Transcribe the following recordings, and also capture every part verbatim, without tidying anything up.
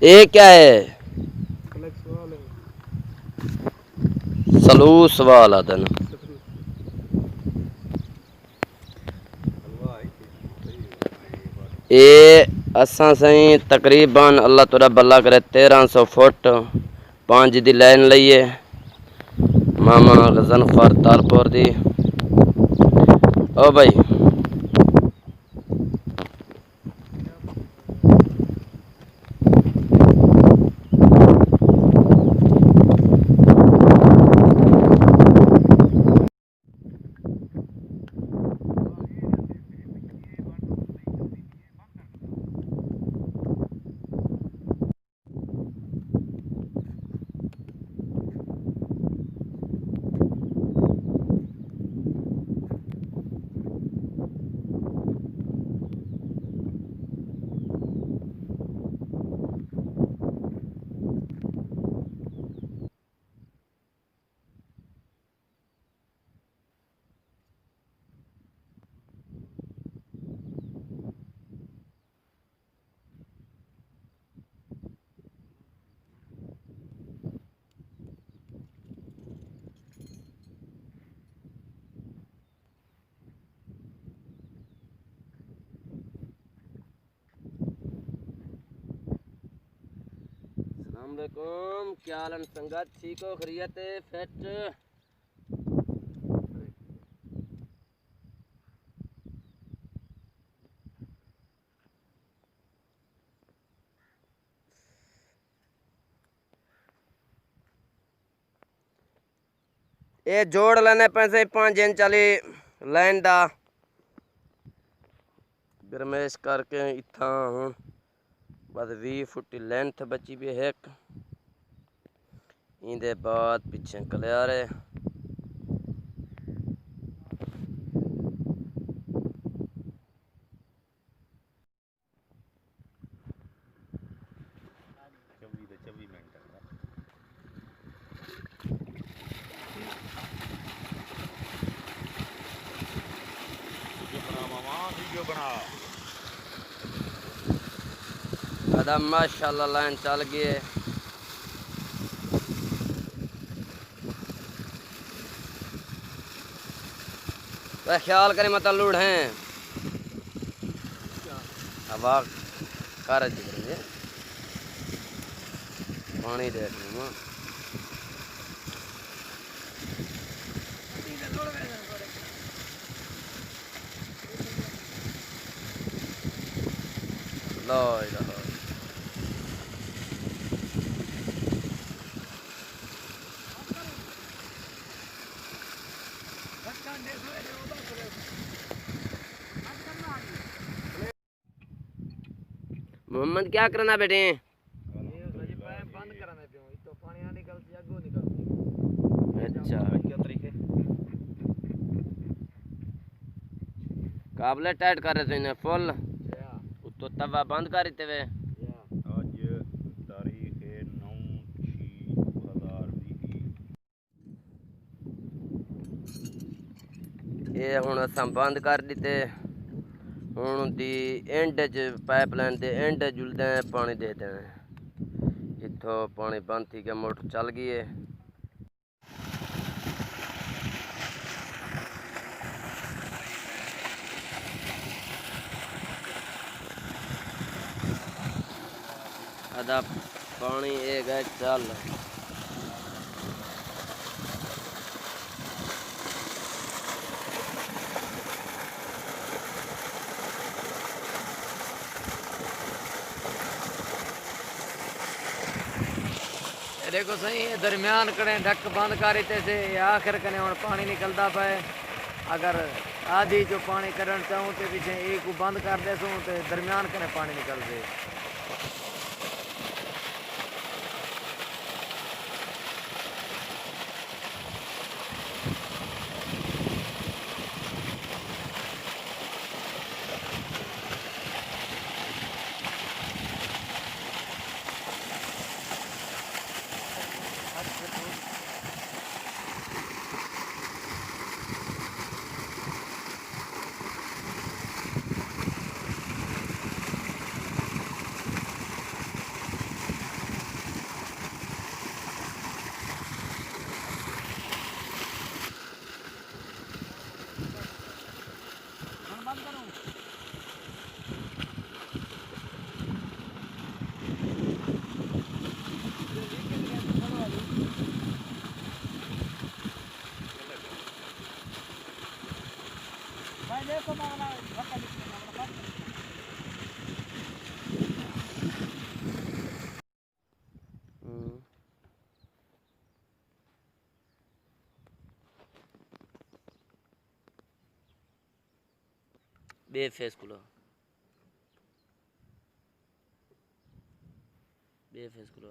اے کیا ہے؟ سلو سوال آدن۔ اے اساں سائیں تقریباً، اللہ تہاݙا بھلا کرے، تیرہ سو فٹ پانچ دی لائن لئی ہے ماما غضنفر تالپور دی۔ او بھائی، السلام علیکم، کیا حال ہیں سنگت؟ ٹھیک ہو؟ خیریت ہے؟ فٹ؟ اے جوڑ لینے پئے سئیں پنج انچ آلی لائن دا۔ گرمیش کر کے اتھاں ہݨ بس ویہہ فٹ لینتھ بچی پئی ہک۔ ایندے بعد پچھے کلیئر ہے۔ چوی دے چوی منٹ۔ ویڈیو بݨا ماما، ویڈیو بݨا۔ ادا ماشاءاللہ لائن چل ڳئی ہے۔ اے خیال کریں مت لوڑ ہیں۔ ہوا کر اچ کریں۔ پاݨی ݙیکھ لوں۔ لا الہ۔ محمد کیا کرنا بیٹے؟ اچھا۔ قابل ٹائٹ کر رہے تھے انہیں فل۔ اتو توا بند کر دیتے وے۔ اڄ تاریخ ہے نو چھی ݙو ہزار ویہہ۔ اے ہݨ اساں بند کر ݙتے۔ ہݨ دی اینڈ اچ، پائپ لائن دے اینڈ اچ جلدے ہیں، پاݨی ݙے ݙیویں۔ اتھوں پاݨی بند تھی ڳیا، موٹر چل ڳئی ہے۔ ادا پاݨی اے ڳئے چل۔ اے ݙیکھو سئیں، اے درمیان کنے ڈھک بند کر ݙتے سے، اے آخر کنے ہݨ پاݨی نکلدا پئے۔ اگر آدھی چوں پاݨی کڈھݨ چاہوں تے پچھے اے کوں بند کر ݙیسوں تے درمیان کنے پاݨی نکلدے۔ ٻئے فیس کھلا۔ ٻئے فیس کھلا۔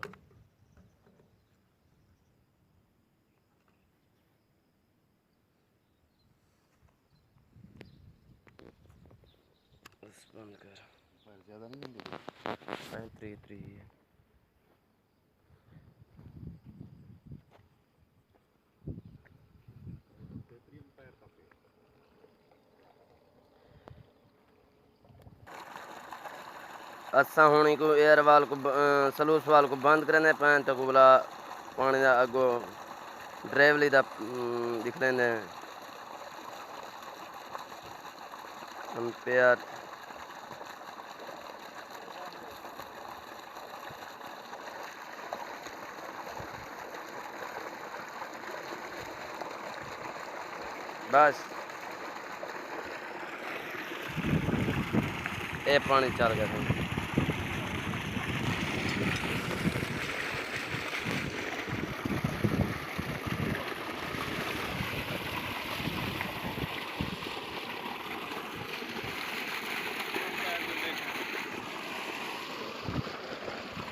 بس بند کر۔ فائل زیادہ نہیں گھندی؟ فائل تری تری ہے۔ اساں ہݨ ایکوں ایئر وال کوں ب-، اے، سلوس وال کوں بند کریندے پئے ہیں، تاکوں بلا پاݨی دا اڳوں ڈرائیولی دا، ام، ݙکھلیندے ہیں۔ امپیئر۔ بس۔ اے پاݨی چل ڳئے سن۔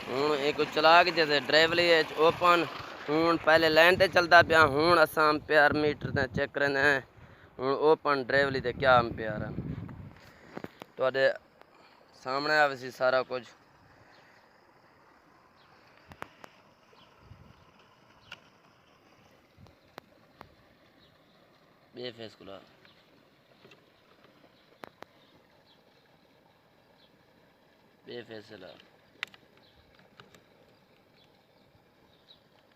ہݨ ایکوں چلا کے جیسے ڈرائیولی اچ اوپن، ہݨ پہلے لائن تے چلدا پیا، ہݨ اساں امپیئر میٹر تے چیک کریندے ہیں۔ ہݨ اوپن ڈرائیولی تے کیا امپیئر ہے، تہاݙے سامݨے آویسی سارا کجھ۔ ٻئے فیس کھلا۔ ٻئے فیس کھلا۔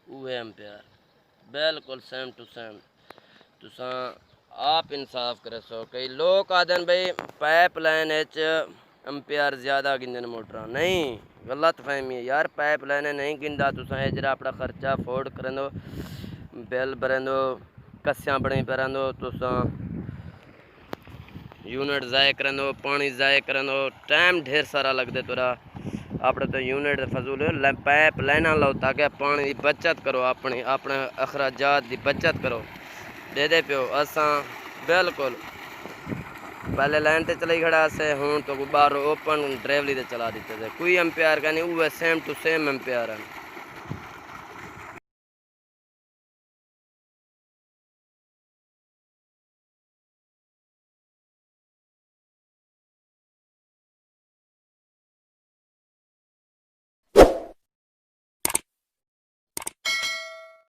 اوہے امپیئر، بالکل سیم ٹو سیم۔ تساں آپ انصاف کریسو۔ کئی لوک آہدن بھئی پائپ لائن اچ امپیئر زیادہ گھندن موٹراں، نہیں، غلط فہمی ہے یار، پائپ لائن نہیں گھندا۔ تساں اے جیڑھا اپݨا خرچہ افورڈ کریندو، بل بھریندو، کسیاں بݨی پئے رہندو، تساں یونٹ ضائع کریندو، پاݨی ضائع کریندو، ٹائم ڈھیر سارا لڳدے تہاݙا۔ اپݨے تے یونٹ فضول ہے، لے-، پائپ لائناں لاؤ تاکہ پاݨی دی بچت کرو، اپݨی، اپݨے اخراجات دی بچت کرو۔ ݙیہدے پیو اساں بالکل پہلے لائن تے چلائی کھڑا سے، ہݨ تہاکوں ٻاہروں اوپن ڈرائیولی تے چلا ݙتے سے۔ کوئی امپیئر کائنی، اوہے سیم ٹو سیم امپیئر ہن۔